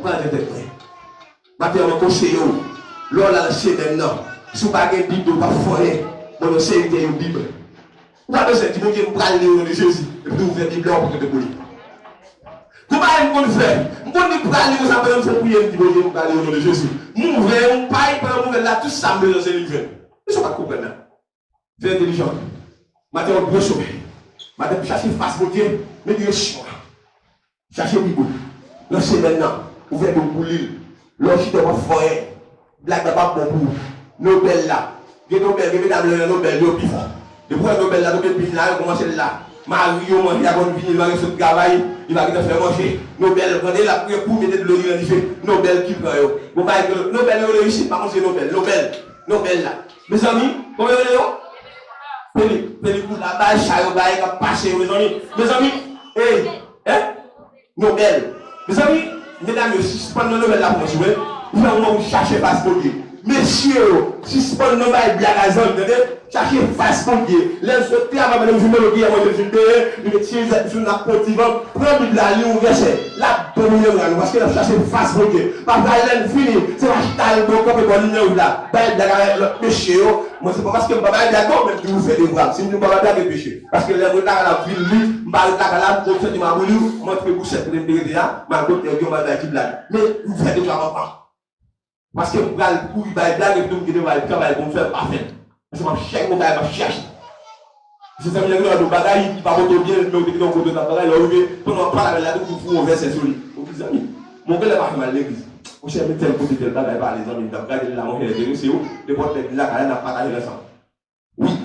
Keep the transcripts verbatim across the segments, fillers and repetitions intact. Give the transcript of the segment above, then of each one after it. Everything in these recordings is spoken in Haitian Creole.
Pran de tèt mwen. Maten an, mwen konseye w. Lè w la nan semèn nan, si w pa gen Bib, ou p ap fè anyen. Mwen, yon seri de yon Bib. Ou pa bezwen di, Bondye, m pral li o non de Jezi. Epi tou ouvè Bib la, ou pa konte pou li. Gon bagay m konn fè. M konn li pral li konsa, pandan m fè priyè, m di, Bondye, m pral li o non de Jezi. M ouvè yon pay, pandan m ouvè l la, tout sa m bezwen, se li m jwenn. Kisa w pa t konprann la? Fè entelijan. Maten, yon gwo somèy. Maten, pou chache fas Bondye, men direksyon an. Chache Bib ou. Nan semèn nan, ouvè Bib pou li l. Lè w chita w ap fè anyen, blag la p ap bon pou ou. Nobèl la. Gen nobèl, gen medam yo nan nobèl yo pi fò. Depi w wè nobèl la tonbe pim la, yo kòmanse l la. Mari yo manje a konn vini, l pa gen sot travay, li pa gentan fè manje. Nobèl, tande, l ap pran kou, mete dlo li nan dife. Nobèl ki pran yo. Bon, bay, nobèl yo reyisi, pa manje nobèl. Nobèl. Nobèl la. Mezanmi, kòman yo rele yo? Peli, pelikoula, bay sa yo, bay k ap pase yo, mezanmi. Mezanmi, ey, en? Nobèl. Mezanmi, medam yo, sispann nan nobèl la pou mwen, silvouplè. Fè yon moun chache fas Bondye. Mesye yo, sispann nan bay blag a zanmi, tande? Chache fas Bondye. Lè m sot travay, pandan m fin manje, manje m fin peye, li met chemiz sou n ap pran divan, pran Bib la, li yon vèsè. L ap bon pou moral nou, paske n ap chache fas Bondye. Papa, lè n fini, se pa chita al bon kanpe bò limyè wouj la. Bay blag avèk lòt mesye yo. Mwen, se pa paske m pa bay blag non, men m toujou fè devwa m. Si m di m pa bay blag, e peche. Paske lè m ret lakay la, m vin li, m pa ret lakay la, m konn santi m aboli, m antre pou sèt kote m te rete a, m al kot nèg yo, m al bay ti blag. Men, m fè devwa m anvan. Paske m pral kouri bay blag, epi tou m gen devwa travay pou m fè, m pa fè l. Paske m ap chèche yon bagay, m ap chache. Se sa m di w, yon bagay ki pa pote w byen, men w te gen yon kote w t ap bagay, lè w rive, pandan w ap pale avè l la, tou ou foure yon vèsè sou li. Ou di, zanmi, mwen genlè pa fè m al legliz. Monchè, men tèl kote tèl bagay pale, zanmi m t ap gade l la, monchè, enterese w, nenpòt nèg vin lakay la, n ap pataje l ansanm. Wi,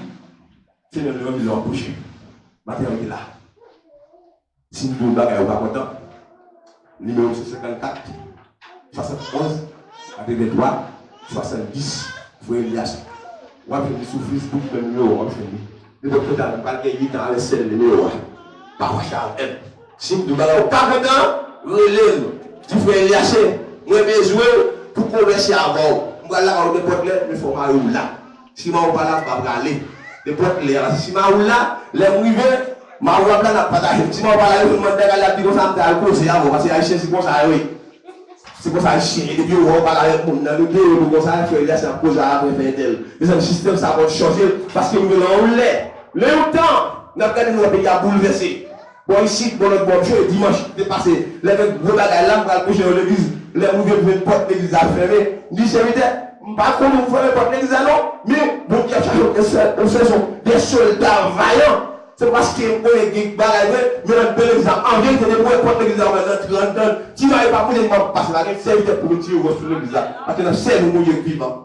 se menm lè w anvi lè w ap pwoche. Maten an, rete la. Si m di w bagay ou pa kontan, nimewo m se senkannkat, swasannonz, katrevenntwa, swasanndis, Frè Elias. W ap jwenn li sou Facebook, menm nimewo a, w ap jwenn li. Nenpòt kote a, m pral gen uit an avèk sèl nimewo a. Pa fache avè m. Si m di w bagay ou pa kontan, rele m. Di Frè Elias, mwen bezwen w pou konvèse avè w. M pral lakay ou nenpòt lè, men fò w mare w la. Si mawon pa la, m pa prale. Nenpòt lè a, si mawon la, lè m rive, mawon ap la, n ap pataje. Si mawon pa la, yo mande bagay la, ap di konsa, m ta al koze avè w, paske Ayisyen se konsa yo ye. Se konsa Ayisyen ye, depi yo wè w pale avèk moun nan, yo deyò nou konsa, frè Elias ap koze apre frè entèl. Mezanmi, sistèm sa konn chanje, paske nou nan yon lè, nan yon tan, n ap gade nou wè peyi a boulvèse. Bò isit, bò lòt bò, m sonje dimanch ki te pase, lè gen gwo bagay la, m pral preche nan legliz. Lè m rive, m jwenn pòt legliz la fèmen. M di, sèvitè, m pa konnen ou fèmen pòt legliz la non, men Bondye ap chache yon sè-, yon sèson de sòlda vayan. Se paske m konnen gen bagay vre, men nan legliz la, an verite, depi w wè pòt legliz la ouvè nan trant tan, ti bagay pa konnen kòman pase, pa gen sèvitè pou retire wòch sou legliz la. Paske nan sèl yon Bondye k vivan.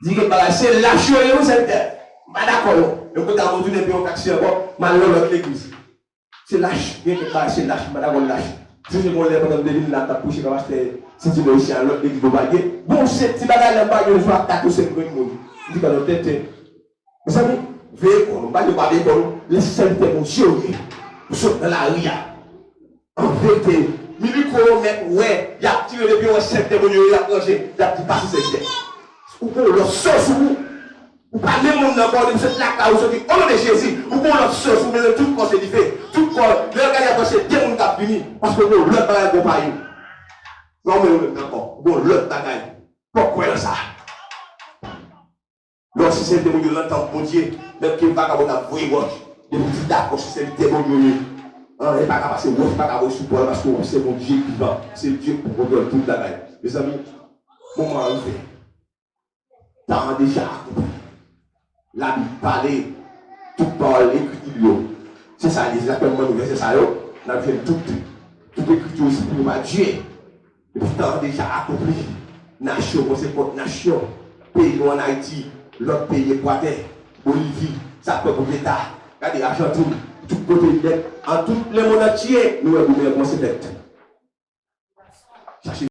Di gen bagay, se lach yo ye, wi, sèvitè. M pa dakò non. Yon kote a, mwen tounen peye yon taksi ankò, m al nan lòt legliz. Se lach, gen kèk bagay, se lach, m pa dakò lach. Sonje gon lè pandan m te vin la, m t ap preche pa pastè Sentino isi a, lòt legliz yo pa gen. Bon, se ti bagay la, m pa gen, m swa kat ou senk grenn moun. M di, "Gade yon tenten." Mezanmi, veye kò nou, m pa di w pa veye kò nou, lè se sèvitè Bondye w ye, ou sot nan lari a. An verite, miliko yo mèt wè, y ap tire depi yo wè sèvitè Bondye yo, y ap ranje, y ap di, "Pase sèvitè." Ou gon lòt sòs ou, ou pa menm moun nan ankò, depi sot lakay ou soti, o non de Jezi, ou gon lòt sòs ou, men tout kò se dife, tout kò, lè yo gade apre se de moun k ap vini, paske ou gon lòt bagay konpayi. Nan men ou menm nan ankò, ou gon lòt bagay. Fòk kwè nan sa. Lè w se sèvitè Bondye, nan tanp Bondye, menm ke vagabon ap voye wòch, depi w di dakò se sèvitè Bondye w ye, anyen pa ka pase, wòch pa ka voye sou kò l, paske w se Bondye ki vivan, se Dye ki pran kontwòl tout bagay. Mezanmi, moman an rive. Tan an deja akonpli. Labib pale, tout pawòl ekriti yo. Se sa, egzakteman, nou vèsè sa yo, n ap jwenn tout, tout ekriti yo esprime pa Dye. Epi tan an deja akonpli. Nasyon, konsekans nasyon. Peyi nou an Ayiti, lòt peyi Ekwatè, Bolivi, sa k pran kout leta. Gade Ajantin, tout kote nèt, an tout lemonn antye, nou wè goumen kòmanse fèt. Chache